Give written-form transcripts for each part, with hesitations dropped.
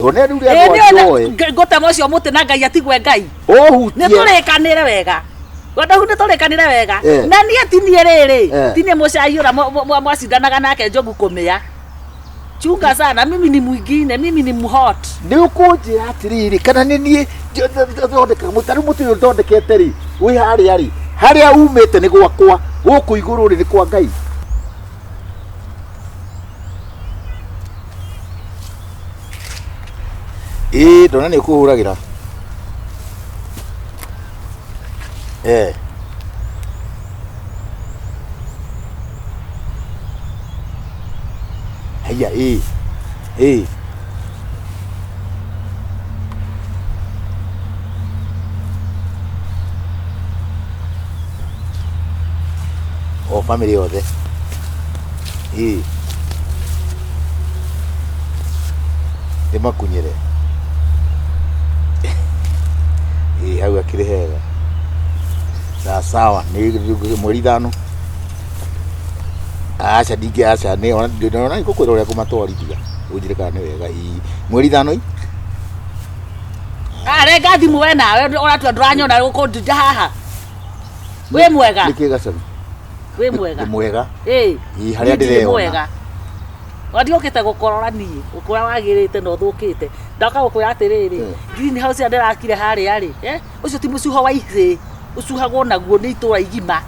One rĩu Ĩĩ, rĩa nĩ njoe. ngũtema ũcio mũtĩ na Ngai atigwe Ngai. Nĩ Ũhutie. tũrĩkanĩre wega. Gwandahu nĩ tũrĩkanĩre wega. Eh. Na niĩ ti niĩ rĩrĩ, Eh. ti niĩ mũcai ũrĩa mwacindanaga nake njogu kũmĩa. Chunga sana, mimi ni mwingine, mimi ni mhot. Nĩ ũkũnjĩra atĩrĩrĩ kana nĩ niĩ thondekaga mũtĩ tarĩu mũtĩ ũyũ thondekete rĩ wĩ harĩa rĩ harĩa umĩte nĩ gwakwa gũkũ igũrũ rĩ nĩ kwa Ngai. Ĩĩ ndona nĩ ũkũhũragĩra. Eh. Haiya ĩĩ. Ĩĩ. O family yothe. Ĩĩ. Ndĩmakunyĩre. Ĩĩ hau akĩrĩ hega. Sawa sawa, nĩ mweri 5. Aca ndingĩ aca nĩ ona ndĩrona ngũkwĩra ũrĩa ngũmatwarithia. Ũnjĩre kana nĩ wega. Ĩĩ mweri 5 ĩ. Ah, renga thimũ we nawe ũratua ndũranyona gũkũndinda haha. Wĩ mwega? Nĩkĩ gacau? Wĩ mwega? Nĩ mwega. Ĩĩ. Ĩĩ harĩa Niĩ ndirĩ ndĩreyona. mwega. Wandiũkĩte gũkorora niĩ ũkũrĩa wagĩrĩte na ũthũkĩte. Ndoka gũkwĩra atĩrĩrĩ, Eh. green house ĩrĩa ndĩrakire harĩa rĩ, eh, ũcio ti mũcuho wa ihĩĩ, ũcuhagwo naguo nĩ itũra igima.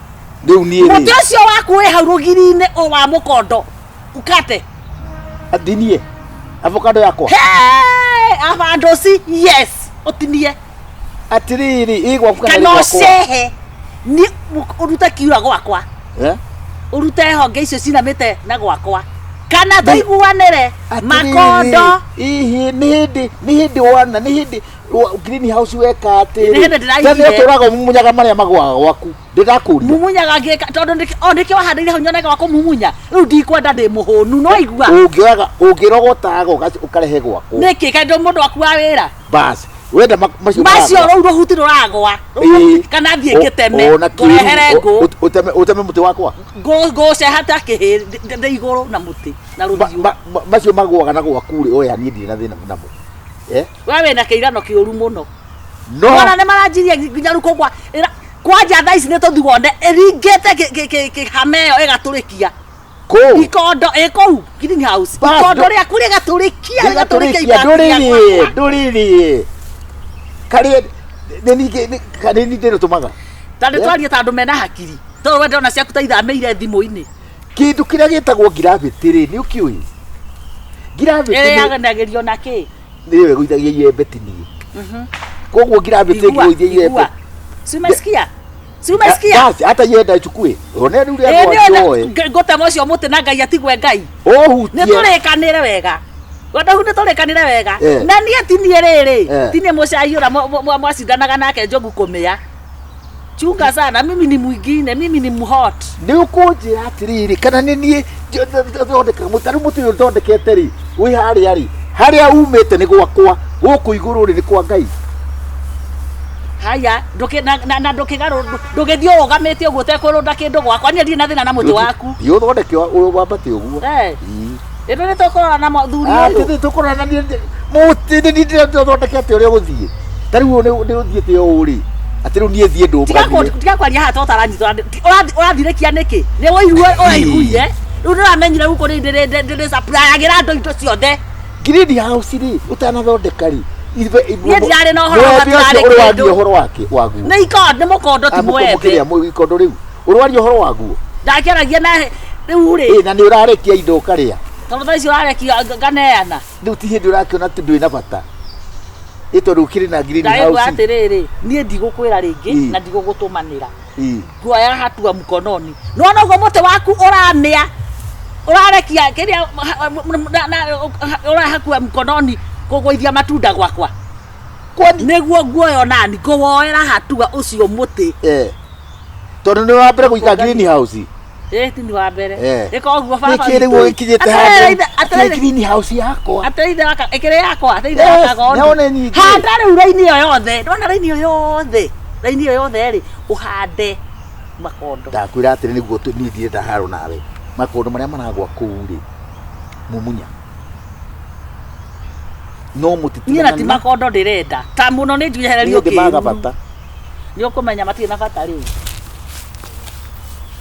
Rĩu niĩ Mũtĩ rĩ. ũcio waku wĩ hau rũgiri-inĩ ũ wa mũkondo, ukate. Ndinie. Avocado yakwa. Hey, avandosi, yes, ũtinie. Atĩrĩrĩ, ĩ gwaku kana Kana nĩ gwakwa? ũcehe. Ni ũrute kiura gwakwa. Eh? Ũrute honge icio cinamĩte na gwakwa. Kana tũiguanĩre Atĩrĩrĩ, makondo. Ihi nĩ hĩndĩ nĩ hĩndĩ wana nĩ hĩndĩ green house weka atĩrĩ. Nĩ hĩndĩ ndĩraigire. Tene ũtũraga ũmumunyaga marĩa magũaga gwaku. Ndĩrakũria. Mumunyaga ngĩka tondũ o nĩkĩo wahandĩire hau nyoneka wa kũmumunya. Rĩu ndikwenda ndĩ mũhũnu no igua. Ũngĩoyaga ũngĩrogotaga ũkarehe gwakwa. Nĩkĩ kaĩ ndũ mũndũ waku wa wĩra? Bas, wenda macio Macio maragwa. rũu rũhuti rũragwa. Ĩĩ. Kana thiĩ ngĩteme. Ona Ngũrehere ngũ. Ũteme mũtĩ wakwa. Ngũceha ta kĩhĩ ndĩ igũrũ na mũtĩ na rũthiũ. Macio magũaga na gwaku rĩ, oya niĩ ndirĩ na thĩna namo. Eh? We wĩna kĩirano kĩũru mũno. No. Ona nĩ maranjirie nginya rĩu kũgwa. Kwanja thaa ici nĩ tũthiĩ wone ĩringĩte kĩhame ĩyo ĩgatũrĩkia. Kũu? Ikondo ĩ kũu green house. Bas, Ikondo rĩaku rĩgatũrĩkia, rĩgatũrĩkia Rĩgatũrĩkia, ibati ndũrĩrĩe, rĩakwa. ndũrĩrĩe. Karĩa nĩ ningĩ nĩ niĩ ndĩrĩtũmaga. Ta nĩ Eh? twarie ta andũ mena hakiri. Tondũ we ndĩrona ciaku ta ithamĩire thimũ-inĩ. Kĩndũ kĩrĩa gĩtagwo gravity rĩ, nĩ ũkĩũĩ? Gravity nĩ Ĩrĩanagĩrio na kĩ? Nĩyo ĩgũithagia iembe ti niĩ. Koguo gravity Igua, ĩngĩgũithia iembe. igua. Si umesikia? Si umesikia? Basi hata yenda ichukue. One rĩu Ĩĩ, rĩa nĩ ona njoe. ngũtema ũcio mũtĩ na Ngai atigwe Ngai. Nĩ Ũhutie. tũrĩkanĩre wega. Gwandahu nĩ tũrĩkanĩre wega. Eh. Na niĩ ti niĩ rĩrĩ, Eh. ti niĩ mũcai ũrĩa mwacindanaga nake njogu kũmĩa. Chunga sana, mimi ni mwingine, mimi ni mhot. Nĩ ũkũnjĩra atĩrĩrĩ kana nĩ niĩ thondekaga mũtĩ tarĩu mũtĩ ũyũ thondekete rĩ wĩ harĩa rĩ harĩa umĩte nĩ gwakwa gũkũ igũrũ rĩ nĩ kwa Ngai. Haya, na ndũkĩgarũ ndũgĩthiĩ ũrũgamĩte ũguo ũtekũrũnda kĩndũ gwakwa, niĩ ndirĩ na thĩna na mũtĩ waku. Thiĩ ũthondeke wambate ũguo. Eh. Ii. Ĩno nĩ tũkũrora na mũthuri Ah, ũyũ. tũthiĩ tũkũrora na niĩ mũtĩ nĩ niĩ ndĩrathondekete ũrĩa ũgũthiĩ. Ta rĩu ũyũ nĩ ũthiĩte ũũ rĩ atĩ rĩu niĩ thiĩ Tiga ndũmbanire. tiga kwaria haha to ũtaranyitwo ũrathirĩkia nĩkĩ? Nĩ ũigue ũraiguire. Rĩu ndĩramenyire gũkũ nĩ ndĩrĩ supplyagĩra andũ indo ciothe. Green house rĩ ũtanathondeka rĩ Niĩ ndirarĩ na ũhoro wa Mwembe ũcio matirarĩ ũrwaria kĩndũ. ũhoro wake waguo. Nĩ ikondo, nĩ mũkondo ti Ah, mwembe. kĩrĩa ikondo rĩu ũrwaria ũhoro waguo. Ndakĩaragia na rĩu rĩ. Ĩ na nĩ ũrarekia indo ũkarĩa. Tondũ thaa ici ũrarekia nganeana. Rĩu ti hĩndĩ ũrakĩona atĩ ndũrĩ na bata. Ĩ tondũ ũkĩrĩ na green Ndagĩkwĩra house. atĩrĩrĩ, niĩ ndigũkwĩra rĩngĩ Ĩ. na ndigũgũtũmanĩra. Ĩ. Nguoya hatua mkononi. Nĩwona ũguo mũtĩ waku ũramĩa, ũrarekia kĩrĩa ũrahakua mkononi kũgũithia matunda gwakwa. Kwani? Nĩguo nguoya onani, ngũwoera hatua ũcio mũtĩ. Eh. Tondũ nĩ wa mbere gũika green house. Ĩ, ti nĩ wa mbere. Eh. Ĩka ũguo baba Nĩkĩ rĩu witũ. ũgĩkinyĩte Atĩrĩrĩ handũ? ithe, atĩrĩrĩ. Atĩ green house yakwa. Atĩrĩ ithe waka, ĩkĩrĩ yakwa, atĩrĩ ithe Yes, wa kagondu. nĩwona nyingĩ. Handa rĩu raini ĩyo yothe. Ndwona raini ĩyo yothe. Raini ĩyo yothe rĩ, ũhande makondo. Ndakwĩra atĩrĩ nĩguo niĩ ndirenda haro nawe. Makondo marĩa maragwa kũu rĩ, mumunya. No Niĩ na ti mũtitigana. Makondo ndĩrenda ta mũno nĩ njehererio Niĩ ngĩmaga kĩruru. bata. Nĩ ũkũmenya matirĩ na bata rĩu.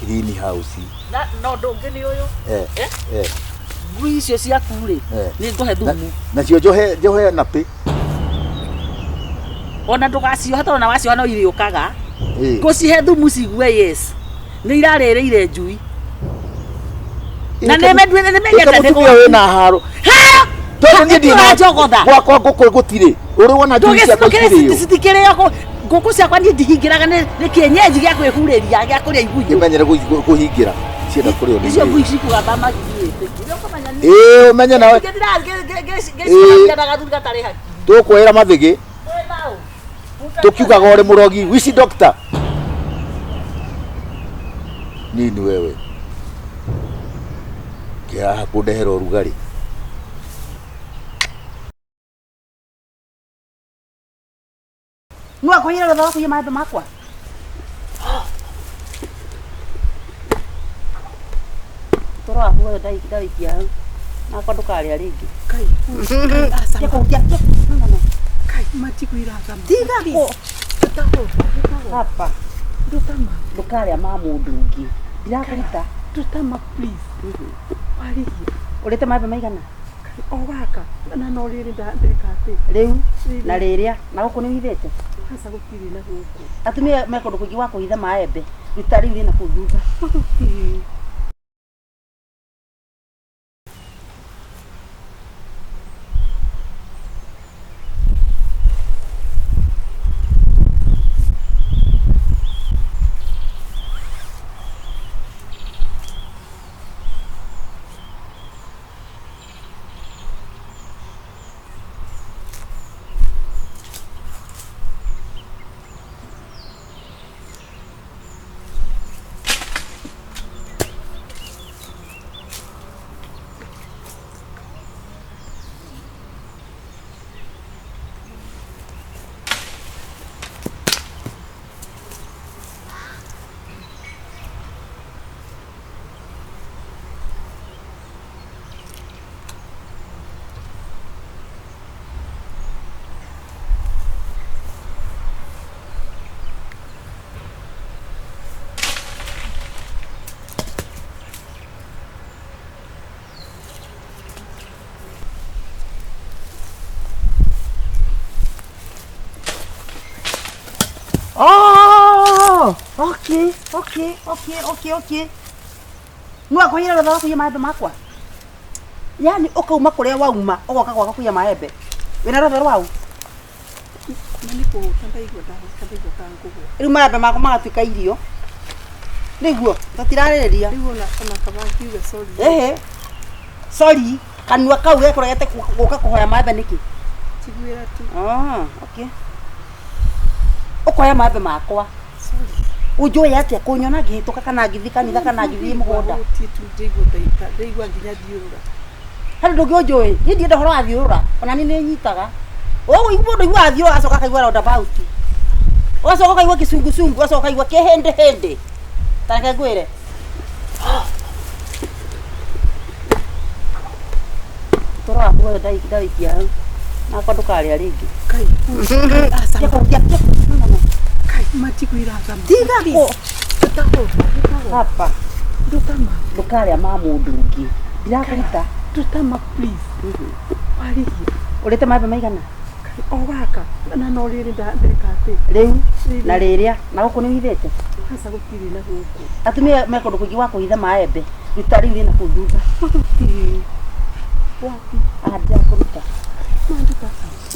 Greenhouse. Na no ũndũ ũngĩ nĩ ũyũ. Eh. Eh? Eh. Ngui icio ciaku rĩ, Eh. nĩ ngũhe Na- thumu. Nacio njohe njohe na pĩ. Ona ndũgacioha tondũ ona wacioha no irĩũkaga. Eh. Ngũcihe thumu cigue yes. Nĩ irarĩrĩire njui. Na nĩ nĩmenyete nĩ nĩ mũtumia wĩna haro. Haro! Tondũ niĩ ndirĩ na- Njogotha. Gwakwa ngũkũ gũtirĩ. Ũrĩ wona njui ciakwa ikĩrĩo? Citikĩrĩo ngũkũ ciakwa niĩ ndihingĩraga nĩ kĩenyenji gĩa kwĩhurĩria gĩa kũrĩa igunyũ. Kĩmenyere kũhingĩra. Cienda kũrĩo nĩ Icio ngui. ngui cikũgamba magithiĩte. Nĩ ũkũmenya nĩ- Ĩĩ ũmenye nawe Ningĩ ngĩciragia na gathuri gatarĩ hakiri. tũkwĩra mathĩgĩ Wĩ naũ? tukiugaga ũrĩ mũrogi wici doctor nini wewe kĩhaha kũndehera ũrugarĩ. No akwĩra rũtha wa kũiya maembe makwa. Toro waku wothe ndawĩikia hau. Nakwa ndũkarĩa rĩngĩ. Kai, kai, aca. Tiga kũhutia. No, no, no. Kai, matiguira thama. Tiga kũ. Ndutama. Hapa. Ndutama. Ndũkarĩa ma mũndũ ũngĩ. Ndirakũruta. Ndutama please. Warĩhia. Ũrĩte maembe maigana? Kai, o gaka. Na no rĩrĩ ndeka atĩ. Rĩu na rĩrĩa na gũkũ nĩ ũhithĩte. Aca gũtirĩ na gũkũ. Atumia me kũndũ kũingĩ gwa kũhitha maembe. Ruta rĩu rĩna kũu thutha. Gũtirĩ. Oh, okay, okay, okay, okay, okay. No akwĩra rũtha wa kũiya maembe makwa. Yaani ũkauma kũrĩa wauma ũgoka gwaka kũiya maembe. Wĩna rũtha rwau? Na nĩ kũhũta ndaigua ndahũta ndaigua ta ngũgwa. Rĩu maembe makwa magatuĩka irio. Nĩguo, tũtirarĩrĩria. Rĩu ona kaba ngiuge sorry. Ehe. Sorry, kanua kau gekũregete gũka kũhoya maembe nĩkĩ? Njiguĩra tu. Ah, okay. Ũkoya maembe makwa. Sorry. Ũnjũĩ atĩa kũnyona ngĩhĩtũka kana ngĩthiĩ kanitha kana ngĩthiĩ mũgũnda? Hũtie tu ndaigua ndaita ndaigua nginya thiũrũra. Harĩ ũndũ ũngĩ ũnjũĩ niĩ ndienda ũhoro wa thiũrũra ona niĩ nĩ nyitaga ũguo mũndũ aiguaga thiũrũra agacoka akaigua roundabout ũgacoka ũkaigua kĩcungucungu ũgacoka ũkaigua kĩhĩndĩhĩndĩ ta reke ngwĩre. Toro waku wothe ndawĩikia hau nakwa ndũkarĩa rĩngĩ. Kai, kai, aca. Tiga kũhutia. No, no, no. Kai, matiguira thama. Tiga kũ. Ndutama. Hapa. Ndutama. Ndũkarĩa ma mũndũ ũngĩ. Ndirakũruta. Ndutama please. Warĩhia. Ũrĩte maembe maigana? Kai, o gaka. Na no rĩrĩ ndeka atĩ. Rĩu na rĩrĩa na gũkũ nĩ ũhithĩte. Aca gũtirĩ na gũkũ. Atumia me kũndũ kũingĩ gwa kũhitha maembe. Ruta rĩu rĩna kũu thutha. Gũtirĩ. Wapi? Ah, ndirakũruta. Manduta.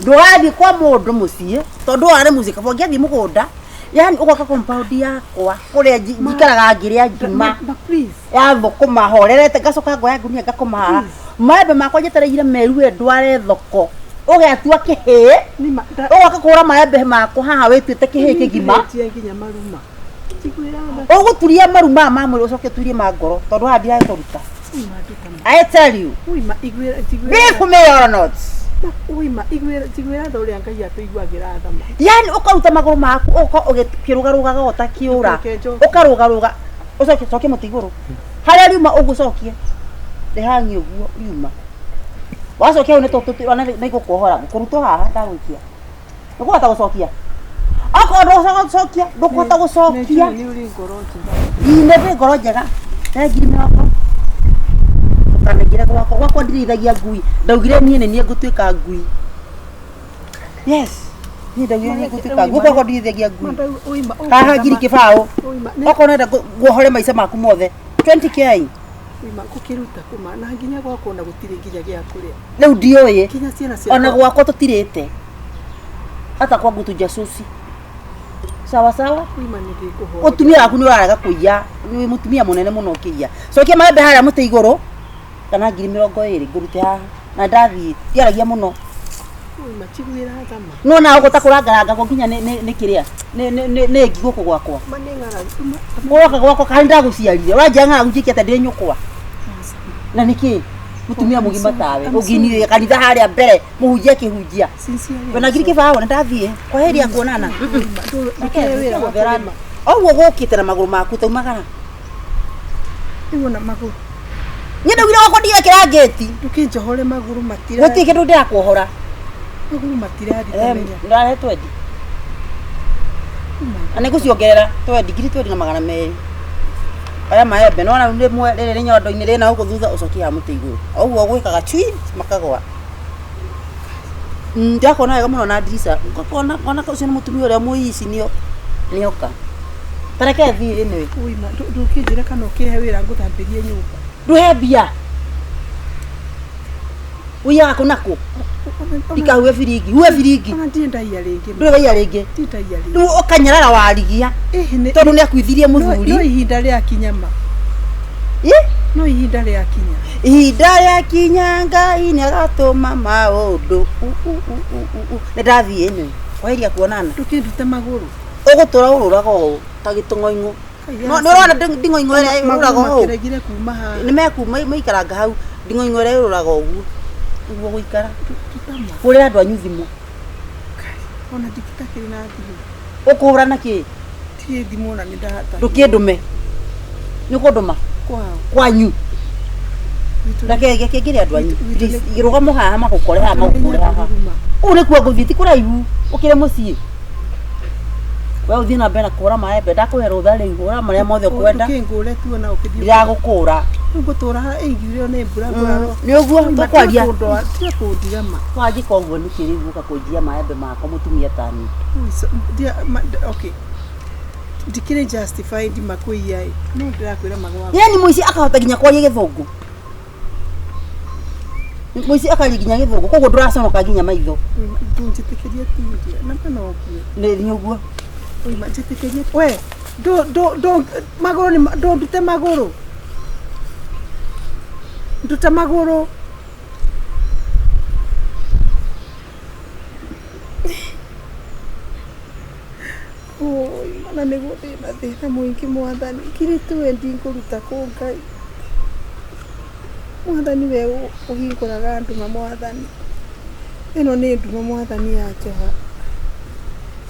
Ndũgathiĩ kwa mũndũ mũciĩ tondũ warĩ mũciĩ kaba ũngĩathiĩ mũgũnda yani ũgoka compound yakwa kũrĩa njikaraga ngĩrĩa ngima Ma please. ya thũkũma horerete ngacoka ngoya ngunia ngakoma haha maembe makwa njetereire merue ndware thoko ũgetua kĩhĩĩ Nĩ ma ũgoka kũgũra maembe makwa haha wĩtuĩte kĩhĩĩ kĩgima Ndirĩtie nginya maruma. Njiguĩra tha. ũgũturia maru maya ma mwĩrĩ ũcoke ũturie ma ngoro tondũ haha ndiragĩkũruta. Ui ma ndutama. I tell you, Ui ma iguĩra njiguĩra. believe me or not. Ui ma iguĩra njiguĩra tha ũrĩa Ngai atũiguagĩra tha ma. Yani ũkaruta magũrũ maku ũgoka ũkĩrũgarũgaga o ta kĩũra. Reke njoke. Ũkarũgarũga ũcokie cokie mũtĩ igũrũ. Harĩa riuma ũguo cokie. Rĩhangi ũguo riuma. Wacokia hau nĩ ngũkuohora ngũkũrutwo haha ndagũikia. Ndũkũhota gũcokia. Okorwo ndũkũhota gũcokia, ndũkũhota gũcokia. Nĩ ũrĩ ngoro njega. Ii nĩ ndĩ ngoro njega. He ngiri mĩrongo. Ndũkanaingĩre gwakwa. Gwakwa ndirĩithagia ngui. Ndaugire niĩ nĩ niĩ ngũtuĩka ngui. Yes. Niĩ ndaugire niĩ ngũtuĩka ngui. Gwakwa ndirĩithagia ngui. Haha ngiri kĩbaũ. Okorwo ũrenda nguohore maica maku mothe. 20K. Oima ngũkĩruta kũma na nginya gwakwa ona gũtirĩ nginya gĩa kũrĩa. Rĩu ndiũĩ. Nginya ciana ciakwa. Ona gwakwa tũtirĩte. Hata kwangu tujasusi. Sawa sawa. Oima nĩ ndĩkũhoya. Mũtumia waku nĩ ũrarega kũiya. Nĩ mũtumia mũnene mũno ũkĩiya. Cokia maembe harĩa mũtĩ igũrũ kana ngiri mĩrongo ĩrĩ ngũrute haha. Na ndathiĩ. Ndiaragia mũno. Oima njiguĩra tha ma. Nĩwona ũguo ta kũrangarangagwo nginya nĩ kĩrĩa nĩ ngi gũkũ gwakwa. Ma nĩ ng'aragu. Ũroka gwakwa kana nĩndagũciarire. Ũranjĩra ng'aragu njĩke atĩa ndĩ nyũkwa? Na nĩkĩ? Mũtumia mũgima tawe ũngĩinire kanitha harĩa mbere mũhunjia akĩhunjia. Wĩna ngiri kĩbaũ nĩ ndathiĩ. Kwa heri ya kuonana. Ndũkĩhe wĩra wa kũrĩma. Ũguo gũkĩte na magũrũ maku taumagara. Rĩu ona magũrũ. Niĩ ndaugire gwakwa ndigekĩra ngĩti. Ndũkĩnjohore magũrũ matira. Gũtirĩ kĩndũ ndĩrakuohora. Magũrũ matirathi tamenya. Ndĩrarehe twendi. Na nĩngũciongerera twendi, ngiri twendi na magana merĩ. Oya maembe, nĩwona rĩu rĩmwe rĩrĩ rĩ nyondo-inĩ rĩna gũkũ thutha ũcokie haha mũtĩ igũrũ. O ũguo ũgwĩkaga cui makagwa. Ndĩrakuona wega mũno na ndirica. Ngakona ngona ũcio nĩ mũtumia ũrĩa mũici nĩoka. Ta reke thiĩ anyway. Oima ndũkĩnjĩre kana ũkĩhe wĩra ngũthambĩrie nyũmba. Ndũhe mbia. Ũiyaga kũ na kũ? Ndikahuhe biringi. Huhe biringi. Ona ndirĩ ndaiya rĩngĩ. Ndũrĩ waiya rĩngĩ. Ndirĩ ndaiya rĩngĩ. Rĩu ũkanyarara warigia. Tondũ nĩ akuithirie mũthuri. No ihinda rĩakinya ma. No ihinda rĩakinya. Ihinda rĩakinya Ngai nĩ agatũma maũndũ. Nĩ ndathiĩ anyway. Kwaheria kuonana. Ndũkĩndute magũrũ. Ũgũtũra ũrũraga ũũ ta gĩtũng'oing'o. Nĩ ũrona nding'oing'o ĩrĩa ĩrũraga ũũ? Makĩregire kuma haha. Nĩ mekuma maikaranga hau. Nding'oing'o ĩrĩa ĩrũraga ũguo. Nĩguo gũikara. Hũrĩra andũ anyu thimũ. Ona nditakĩrĩ na thimũ. Ũkũhũra na kĩ? Ndirĩ thimũ ona nĩ ndahata. Ndũkĩndũme. Nĩ ũkũndũma? Kwao. Kwanyu. Reke reke ngĩre andũ anyu. Rũgamo haha magũkore haha magũkore haha. Kũu nĩkuo ngũthiĩ ti kũraihu. Ũkĩre mũciĩ. We ũthiĩ na mbere na kũhũra maembe. Ndakũhe rũtha rĩu. Hũra marĩa mothe ũkwenda. Ndũkĩngũre tu ona ũkĩthiĩ. Ndiragũkũra. Rĩu ngũtũra haha ĩngiurio nĩ mbura ngũrarwo. Nĩ ũguo tũkwaria. Tiga kũndiga ma. Wanjĩka ũguo nĩkĩ rĩu gũka kũnjia maembe makwa mũtumia ta niĩ. Okay. Ndikĩrĩ justified makũiya ĩ. No ndĩrakwĩra magwa. Yaani mũici akahota nginya kwaria gĩthũngũ. Mũici akaria nginya gĩthũngũ koguo ndũraconoka nginya maitho. Ndũnjĩtĩkĩrie tindia. Na ma no ngue. Nĩ ũguo. Oima njĩtĩkĩrie. We ndũ magũrũ nĩ ndũndute magũrũ. Nduta magũrũ. Oi, mana nĩguo ndĩna thĩna mũingĩ mwathani. Ngiri twendi ngũruta kũ Ngai. Mwathani we ũhingũraga nduma mwathani. Ĩno nĩ nduma mwathani ya njoha.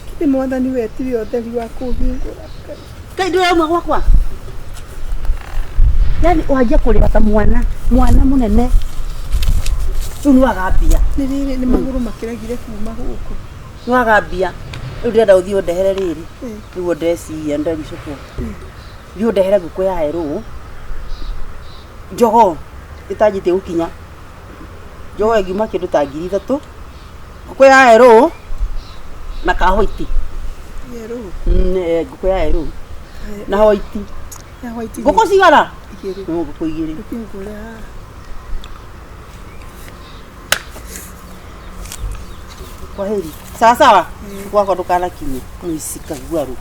Githĩ mwathani we tiwe ũtheri wa kũhingũra Ngai. Ngai ndũrauma gwakwa. Yaani wanjia kũrĩra ta mwana, mwana mũnene. Rĩu nĩ waga mbia. Nĩ rĩrĩ nĩ magũrũ makĩregire kuma gũkũ. Nĩ waga mbia. Rĩu ndĩrenda ũthiĩ ũndehere rĩrĩ. Nĩguo ndeciria ndericũkwo. Thiĩ ũndehere ngũkũ ya erũ. Jogoo ĩtanjĩtie gũkinya. Jogoo ĩngiuma kĩndũ ta ngiri ithatũ. Ngũkũ ya erũ na ka white. Yerũ. Ngũkũ ya erũ na white. Ya white. Ngũkũ cigana? Igĩrĩ. Ngũkũ igĩrĩ. Ndũkĩngũre haha. Kwa heri. Sawa sawa. Gwakwa ndũkanakinye. Mũici kaguarũ.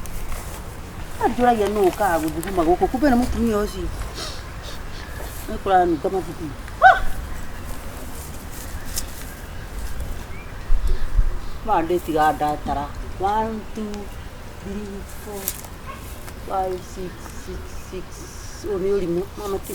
Anjũragia nũ ũkaga gũthuguma gũkũ. Kumbe nĩ mũtumia ũcio. Nĩ kũranunga mathugumo. Ma ndĩtigaga ndatara. 1 2 3 4 5 6 6 6. Ũyũ nĩ ũrimũ. Mama ti.